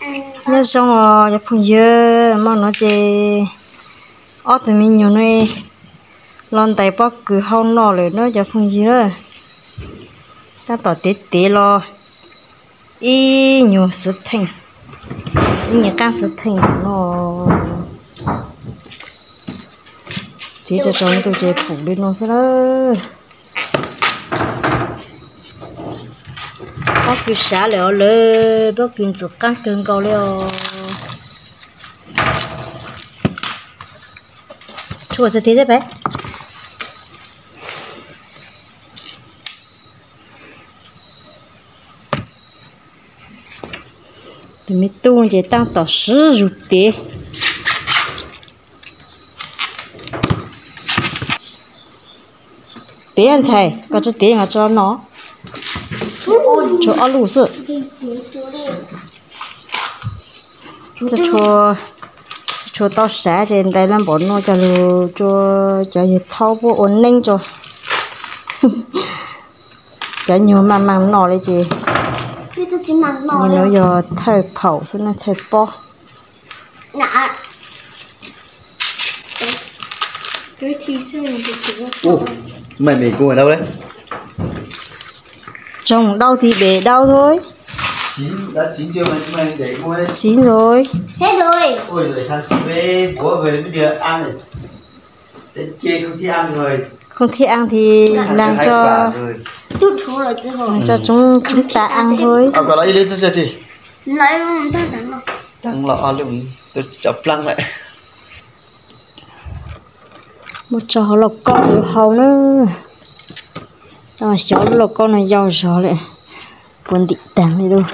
Nyob zoo os cov phooj ywg, hmo no ces ob tug me nyuam no los ntais pob kws hau no lawm na cov phooj ywg. Tab tom tev tev los ib nyuag xwb pheej, ib nyuag qab xwb pheej no. Txiv tso tso ntu ces pum li no xwb lawm. Pob kws sav lawm os lawv, pob kws ntxim qab kawg nkaus li os. Tshuav xwb thiab peb. Tus me tub ces tab tom sib zug tev. Tev ntxhais, koj tsis tev mas tso no. Tshuav ob lub xwb. Tshuav tau sav ces ntais laj npaum no coj lug rua cov yawg thaub puab ua neeb tso. Cov nyuag maj maj noj li ces, no yog thawj phaum xwb na, thawj pob. Tsoom dau tis deb dau thôi. Chín rồi. Không thích ăn thì làm cho, làm cho chúng, chúng ta ăn thôi. Muab tso hauv lauj kaub yuav hau na. Xyov lub lauj kaub no yau zog lawm, puas ntim taag li lauj.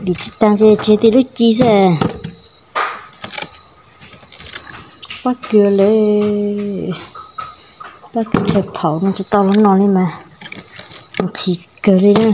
Ntim tsis taag ces tseg tib lub ci xwb. Pob kws lawm, pob kws thawj phaum no tsis tau los no li mas nqhis kawg li na.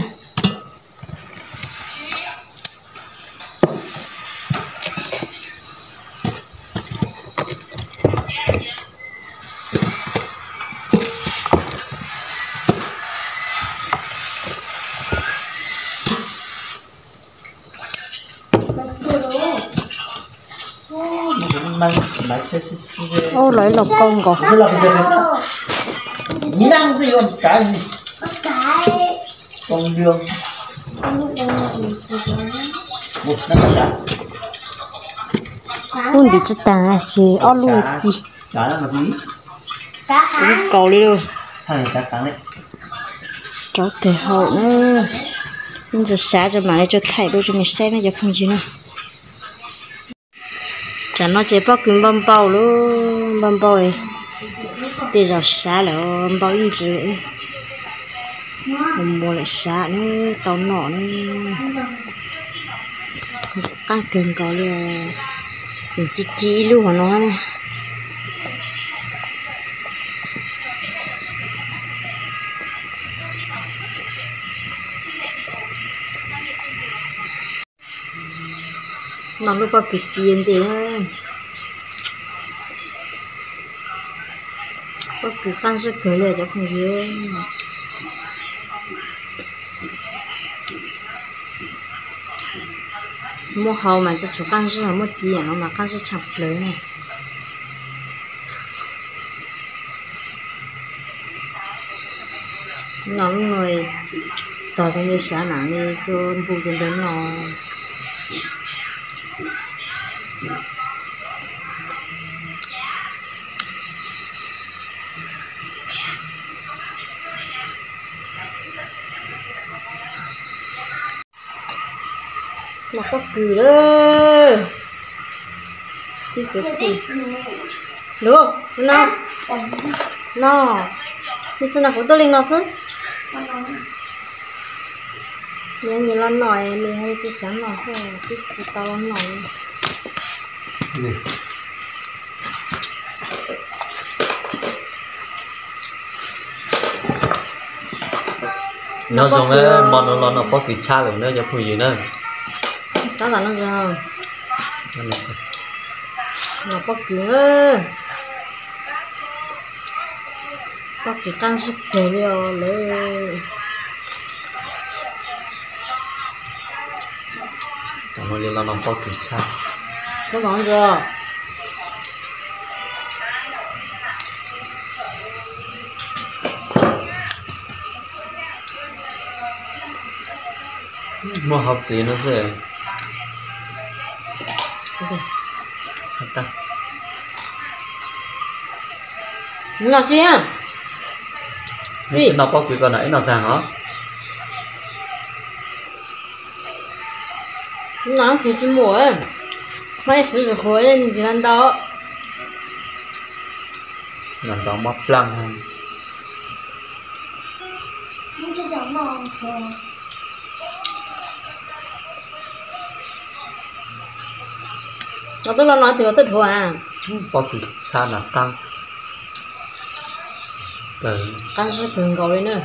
Ub, los ib lauj kaub nkaus. Ub, ntim tsis taag, tseg ob lub ci. Ub, kaus li lauj. Rov kawg hau na. Ntsis sav rau mam li tso thaij rau rau nej saib na cov phooj ywg na. Tsam no ces pob kws npau npau lauj, npau npau, tej zaum sav lawm, npau ib ntsis, mus mus lawm sav na, tau noj na. Ntxim qab kawg nkaus li, ci ci ib lub hauv no na. Noj lub pob kws ci ntev, pob kws qab zib kawg li cov phooj ywg. Muab hau mas tsis tshua qab zib, ho muab ci no mas qab zib tshaj plaws na. Noj lub no txog rau nce sav mam li cua npu rau ntawd noj. Noj pob kws lawm. Ib xwb pheej. Lub, no, no, nws tsis noj kuv tuaj li no xwb. Nws nyiam los noj, nws hais tsis xav noj xwb, twb tsis tau los noj. Nyob zoo na, hmo no los noj pob kws tshaj lawm na cov phooj ywg na. Tab tom noj zoo, noj pob kws, pob kws qab zib kawg li os lawm. Cov no li los no pob kws tshaj. Koj no nco. Muaj hauv kev no xwb. Noj tsis, noj tsis, noj pob kws ko na ib noj tag os. Noj tsis muaj, muaj ib siv zus qhuav ntsis ntau, ntau mob plaaj. Los twb los no twb ua twb dhuav. Pob kws tshaj nas qab, qab zib kawg nkaus li na.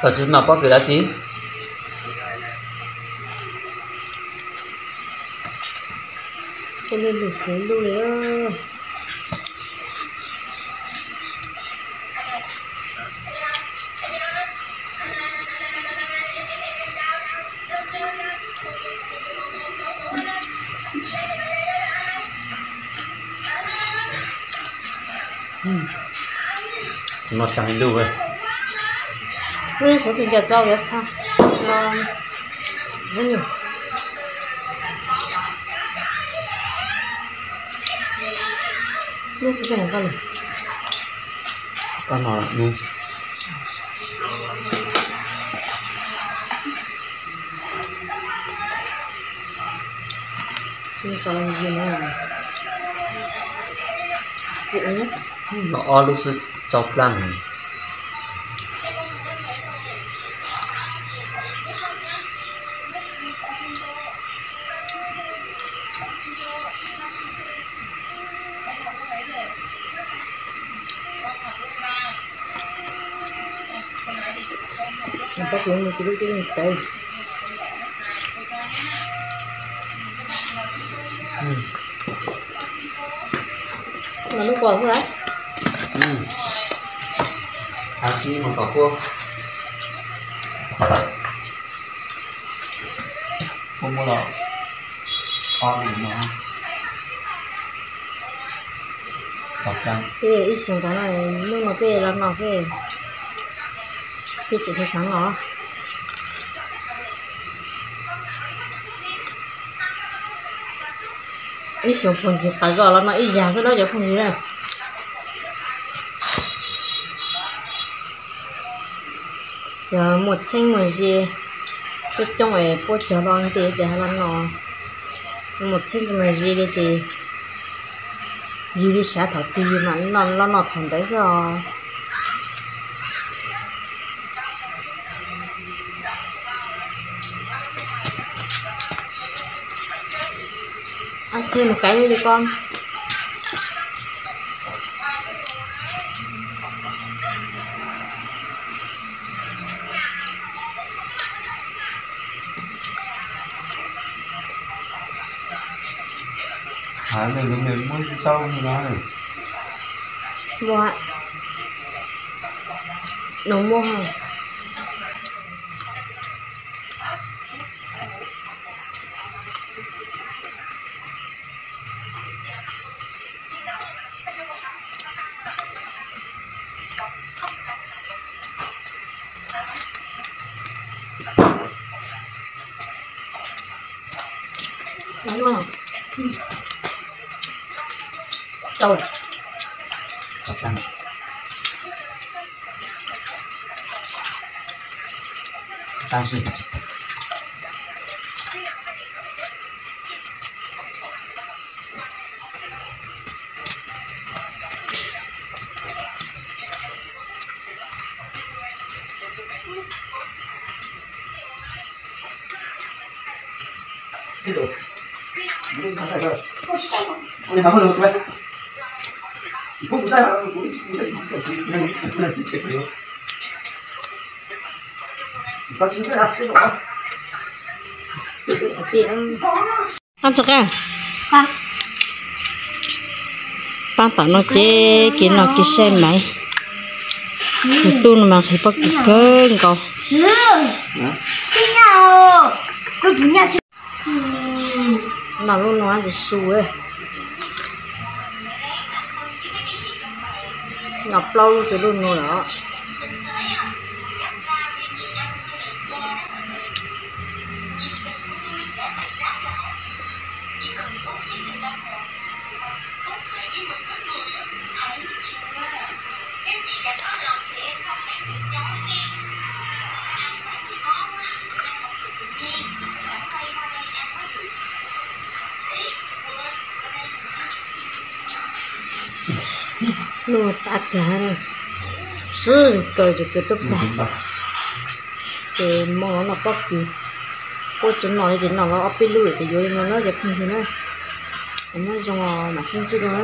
Koj tsis noj pob kws dab tsi? Koj lub lug xwb lub li. No tag lug, lub xov tooj cas tso yuav txha. Lub xov tooj ko, ko no. Ob lub xwb tsau plaaj. Pob kws mus tsis lub tib neeg tawv. Lub kua xwb lawm. Hais tsis mus tom puab, puab muab los ob lub no. Ib xyoos tom no, hnub no peb los no xwb, peb tseem xav xav no. Ib xyoos phooj ywg qav zos los no ib yam xwb na cov phooj ywg na. Yog muaj txheeb muaj ze, coob coob es puab cog los ntev ces hais los no, muaj txheeb muaj ze li ces yus li sav thaum twg yus mam los noj thaum ntawd xwb os. Ab, thiaj mus kaiv li ko. Hais me lub me muab tsis tau no. Muaj, no muaj. Tau lawm. Tab sis, Ntxawg Qaj, pab tom no ces kev noj kev saib maiv. Tus tub no mas nqhis pob kws kawg nkaus. Noj lub no ces su, noj plaub lub rau lub no lawm. Noj tas kawg, sib zog kaw ces kaw tub pag. Ces mus noj pob kws, kuv tsis noj li ces noj ob peb lub lawm ces yuav li no na cov phooj ywg na. Nyob zoo mam sib ntsib dua.